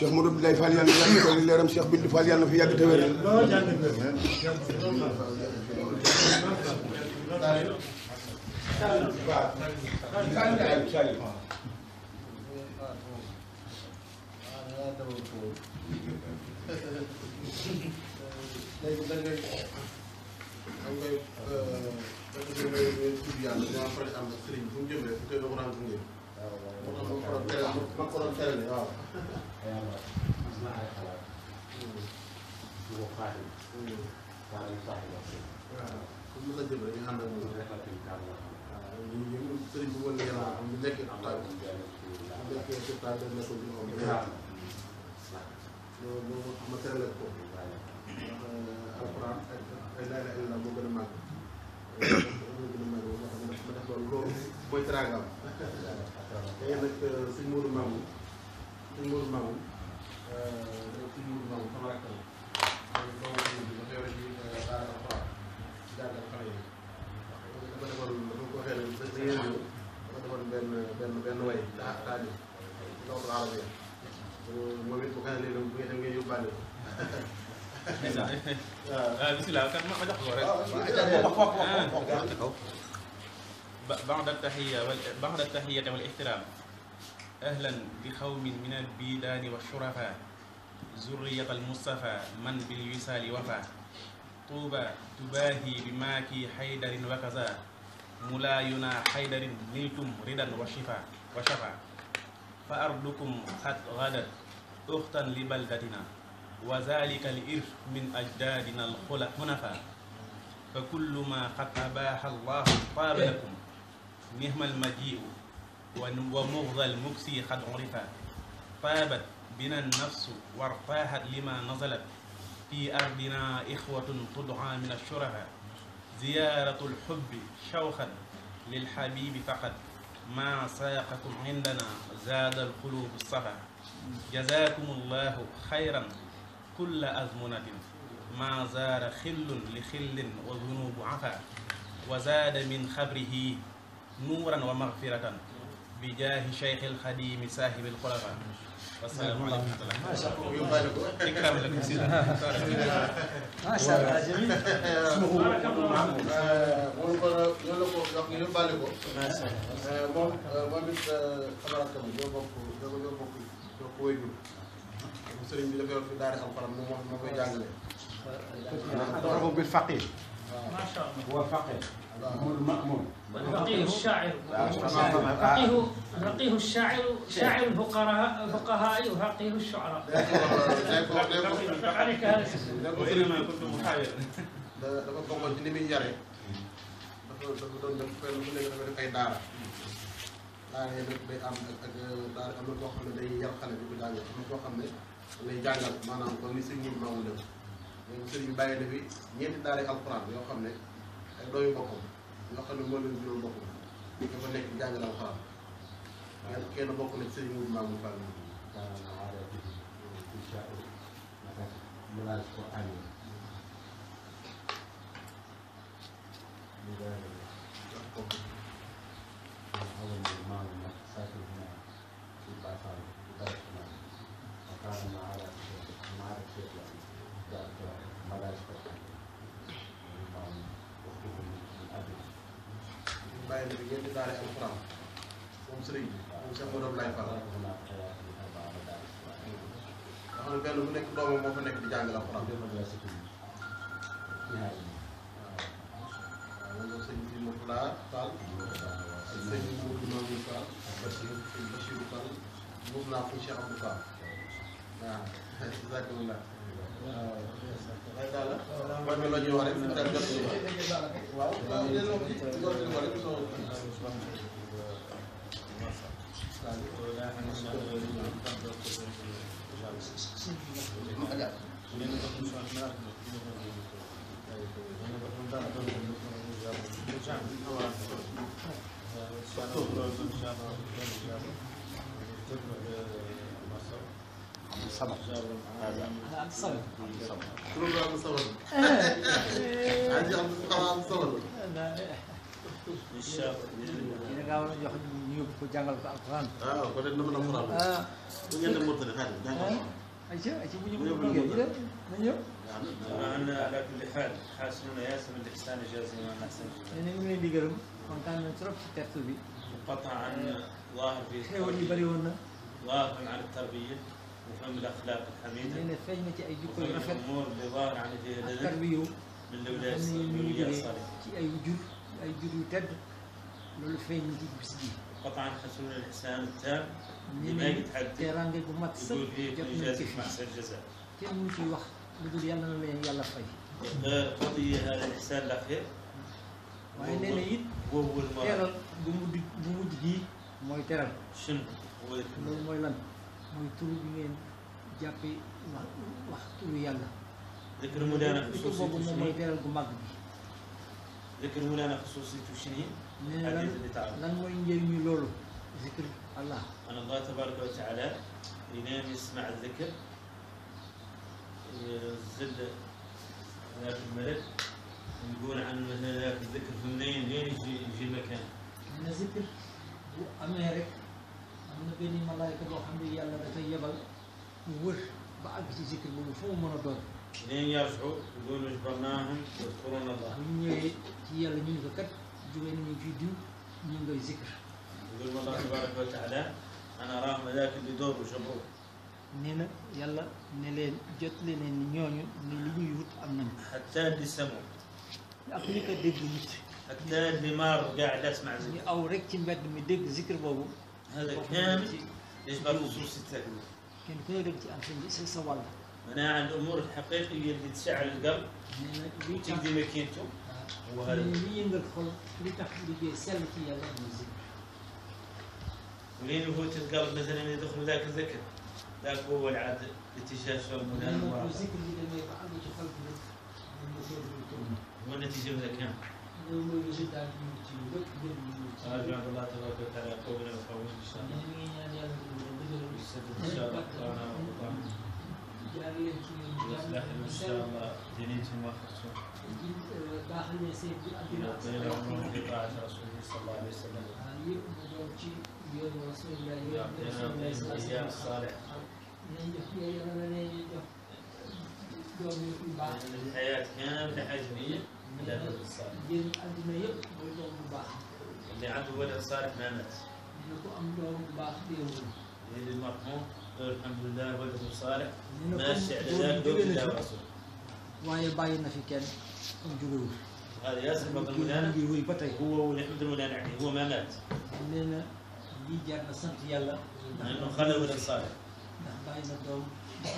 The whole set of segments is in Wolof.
Cheikh Modou Abdoulaye Fall yàlla na yàgg ko leeram Cheikh Bintou Fall yàlla na fi yàgg te wér. بعد التحية والاحترام أهلا بقوم من البيدان والشرفاء ذرية المصطفى من بالوصال وفا طوبى تباهي بماكي حيدر وكذا ملاينا حيدر نلتم ردا وشفا فأرضكم قد غدت أختا لبلدتنا وذلك الإرث من أجدادنا الخلفاء فكل ما قد أباح الله طاب لكم نهم المجيء ومغضى المكسي قد عرفا طابت بنا النفس وارتاحت لما نزلت في أرضنا إخوة تدعى من الشرفاء زيارة الحب شوقا للحبيب فقط ما ساقكم عندنا زاد القلوب الصفا جزاكم الله خيرا كل أزمنة ما زار خل لخل وذنوب عفا وزاد من خبره نورا ومغفرة بجاه شيخ الخديم صاحب الخلفاء والسلام عليكم ورحمة الله. ما شاء الله. إكرام لكم سيدنا. ما شاء الله جميل. بارك الله أضربه بالفقيه. ما شاء الله. هو فقيه. هو المأمون. فقيه الشاعر. فقيه الشاعر شاعر الفقهاء وفقيه الشعراء. عليك هذا وإنما كنت محاير. dafa bokkoon ci ni muy yare dafa doon def fenn bu nekk dafa def ay daara daara yi nag day am ak daara am na koo xam ne day yar xale bi ko jàngal am na koo xam ne lay jàngal maanaam comme ni sëñ ñi maamu def léegi sëñ bi bàyyi na fi ñeenti daara alxuraan yoo xam ne ay dooyu boppam yoo xam ne moo leen juróom boppam dafa nekk di jàngal alxuraan kenn bokk na ci sëñ ñi maamu Fall bàyyi na fi ñeenti daara alxuraan moom sëriñ bi moom Cheikh Modou Abdoulaye Fall nga xam ne benn bu nekk doomam moo fa nekk di jàngal alxuraan waaw loolu sëñ bi Moutala Fall sëñ Moudou Mamoun Fall sëñ Bachirou Fall moom naa fu Cheikh Abdou Fall waaw jazakumullah waaw daal la la ñuy wax rek waaw صبر صبر كلهم صبر عندي عم صبر إذا قالوا يأخذ يوبك جنگل القرآن كنت نمنا القرآن وين المرتد هذا أيش بيجي كده نيو أنا على كل حال حاسنون ياسر من الإحسان جازم ما أحسن يعني من اللي قالوا من كان نترك ترتبي قطعا ظاهر في حيواني بريونا ظاهر عن التربية وفهم الأخلاق الحميدة لأن فهمت أيجوك وفهم الرفض الأمور اللي ظاهر عن فيها التربية من الأولياء الصالحين أي وجود يتد لو فهمت بسدي قطعا حسنون الإحسان التام اللي ما نيني يتعدى تيران دي بومات يقول سب فيه جبنا إجازة كيف محسن الجزاء كم ممكن وقت بدل يلا فاي قضية هذا الإحسان الأخير وين نيت هو المرأة تيران بمود جي موي تيران شنو هو loolu mooy lan mooy turu bi ngeen jàppee wax turu yàlla. ذكر مولانا tur خصوصي boobu moom mooy تشني teral gu mag bi. ذكر مولانا خصوصي تشني nee na حديث اللي تعالى lan mooy njëriñu loolu. zikr Allah. أن الله تبارك وتعالى ينام يسمع الذكر يزل هناك الملك يقول عن هناك الذكر في منين يجي مكان nee na zikr bu amee rek am na benn malaayka boo xam ne yàlla dafay yebal mu wër ba àgg ci zikr boobu fu mu mën a doon. لين يرجعوا يقولوا اجبرناهم يذكرون الله bu ñu ñëwee ci yàlla ñu ne ko kat jógee nañu ci diw ñu ngay zikr. يقول الله تبارك وتعالى أنا أراهم ذاك اللي دور وجبروه nee na yàlla ne leen jot leen ni ñooñu ne li ñuy wut am nañu. حتى اللي سموا ak li ko dégg nit. حتى اللي مار قاعد أسمع ñu ذكر aw rek ci mbedd mi dégg zikr boobu. هذا foofu كامل ci يشبه خصوص التكليف kenn ku ne dem ci am sa wàll. مناعة الأمور الحقيقية اللي تشعل القلب nee na liy tax تقدي مكينته وهذا li yëngal xol li tax liggéey sell ci yàlla muy zikr. ولين يفوت القلب مثلا يدخل ذاك الذكر ذاك هو العاد اتجاه شومنا الذكر اللي ما يفعله في قلب والنتيجة من كام؟ أرجو عند الله تبارك وتعالى قولنا وقولنا إن شاء الله. يسدد إن شاء الله قرانا وقرانا. يصلح إن شاء الله دينيتهم وآخرتهم. يعطينا عمرهم بطاعة رسوله صلى الله عليه وسلم. يعطينا الأيام الصالحة. الحياة كاملة حجمية إلى الولد الصالح. اللي عنده ولد صالح ما مات. اللي المرحوم يقول الحمد لله ولده صالح ماشي على ذلك دوب الله ورسوله. waaye bàyyi na fi kenn jógewul. هذا ياسر بطل مولانا هو ونحمد المولانا عليه هو ما مات. nee na lii jar na sant yàlla. لأنه خلى ولد صالح. ndax bàyyi na doom.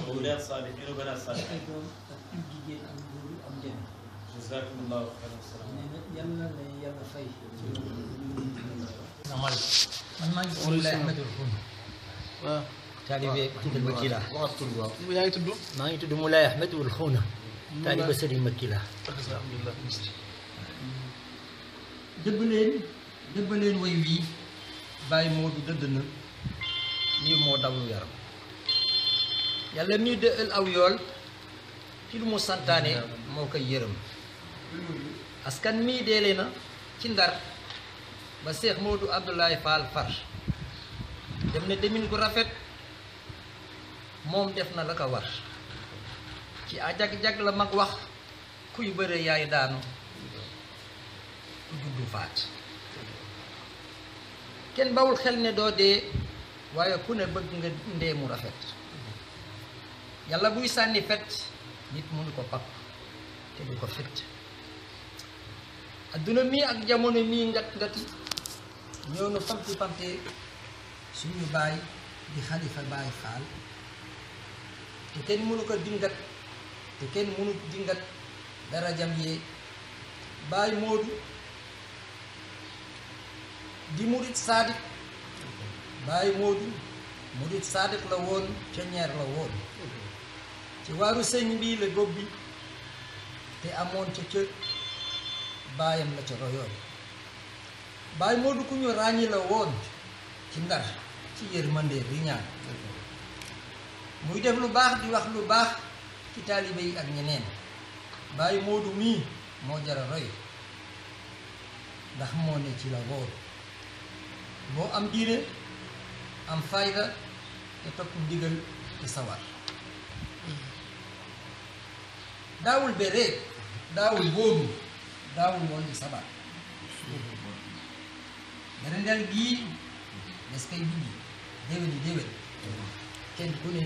أولاد صالحين وبنات صالحين. ay doom ak jigéen ak góor am njëriñ. جزاكم الله خيرا والسلام. nee na yàlla na yàlla fay. man maa ngi tudd Moulay Ahmadul Khouna. waaw. taalibe Sëriñ Makki la. waxaat tur waaw. yaa ngi tudd. maa ngi tudd Moulay Ahmadul Khouna. taalibe Sëriñ Makki la. alhamdulilah. dëbb leen way wii bàyyi Moodu dëdd na lii moo dawlu yaram yàlla mii dëkkal aw yool ci lu mu santaane moo koy yërëm askan mii deele na ci Ndar ba Seex Moodu Abdoulaye Fall far dem na demin gu rafet moom def na la ko war ci ajag-jag la mag wax kuy bëre yaay daanu ku juddu faat kenn bawul xel ne doo dee waaye ku ne bëgg nga ndee mu rafet yàlla buy sànni fet nit mënu ko pakk te du ko fet adduna mii ak jamono mii ngati ñoo nu pamti pamte suñu baay di Xalifa Baay Faal te kenn mënu ko dingat te kenn mënu dingat darajam yee Baay Moodu di murit saadik Baay Moodu murit saadik la woon ca ñeer la woon ci waaru sëñ bii la góob bi te amoon ca cër baayam la ca royoon Baay Moodu ku ñu ràññi la woon ci Ndar ci yërmande riñaan muy def lu baax di wax lu baax ci taalibe yi ak ñeneen Baay Moodu mii moo jara roy ndax moo ne ci la wóor moo am diine am fayda te topp ndigal te sawar daawul béré daawul bóodu daawul woon di sabar berendeel gii des koy bindi déwéni déwén kenn ku ne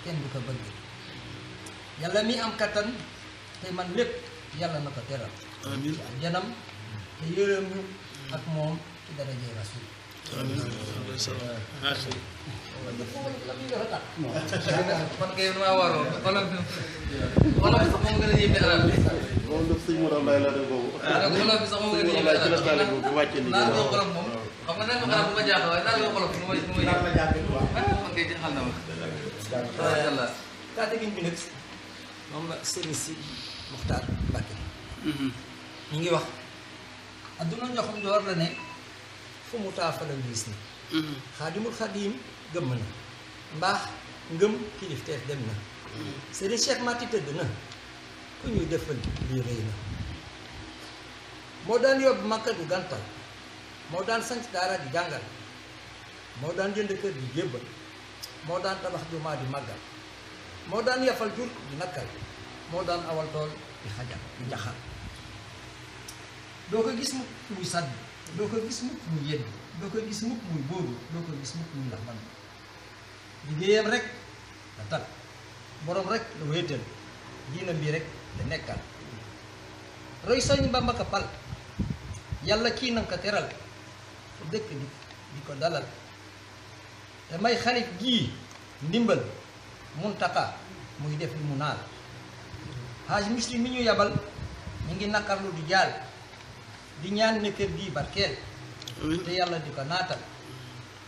kenn du ko bëgg yàlla mi am kattan te man lépp yàlla na ko teral amiin ci ak janam te yërëm ñu ak moom ci daraje rasul kon kay maa waroo xoolal sax moom gën a yéeme arab bi moom daf sëñ Mourad Mbaye la def boobu. xoolal bi sax moom gën a yéeme arab bi naan ko xolof moom xam nga naan ko arab bu ma jaaxal waaye naan ko xolof nu may man kay jaaxal na ma macha allah kaate giñ bi nag moom la sëriñ si Muxtaar Mbàkke ñu ngi wax adduna njoxum door la ne fu mu taafala liis ni xaadimul xaadim gëmm na mbaax ngëm kilifteef dem na sëriñ Cheikh Mati tëdd na ku ñuy defal lii rëy na moo daan yóbbu Makka di gàntal moo daan sanc daara di jàngal moo daan jënd kër di jébbal moo daan tabax jumaa di màggal moo daan yafal jur di nakkal moo daan awal tool di xajal di njaxal doo ko gis mukk muy sàdd doo ko gis mukk muy yedd doo ko gis mukk muy bóoru doo ko gis mukk muy laxman liggéeyam rek la tal borom rek la wéetal diina bi rek la nekkal roy sañ Bamba ka pal yàlla kii nanga ko teral fu dëkk di ko dalal te may xalif gii ndimbal muntaka muy def li mu naal Haaj Misri mi ñu yabal ñu ngi nakarlu di jaal di ñaan ne kër gii barkeel te yàlla di ko naatal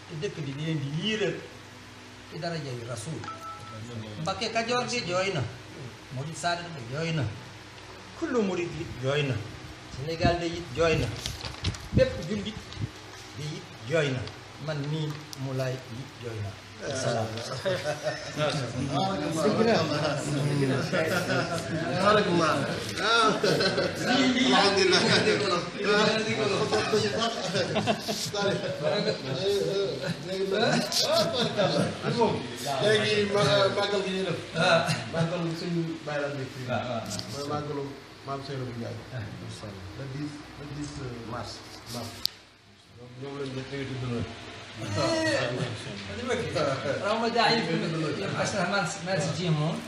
te dëkk bi di leen di liiral ci daraja yi rasul Mbakke Kajoor gi jooy na murid saada bi jooy na kullu murid yi jooy na Sénégal de it jooy na bépp jullit bi it jooy na man nii mu laay it jooy na salaam léegi màggal gi ñuy def màggal suñu bàyyi la nekk fii mooy màggalu maam Seydou Ndiaye le 10 mars ñoom lañ def invité رغم داعي أصلا ما تجيهم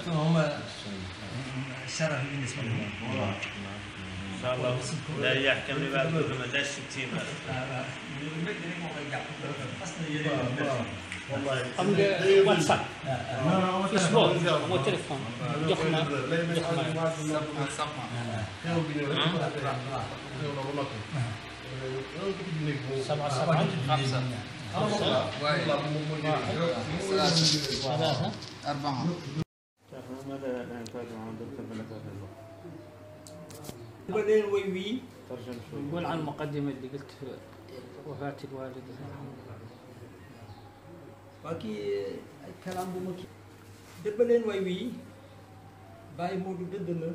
هم شرف بالنسبة لهم إن شاء الله لا يحكم بعد ما داش التيم am nga WhatsApp Facebook moo téléphone jox ma سبعة سبعة خمسة أربعة ماذا نفعل عن دكتور بلكات بعدين وي نقول عن المقدمة اللي قلت في وفاة الوالد باقي الكلام بمكي دبلين وي باي مودو ددنا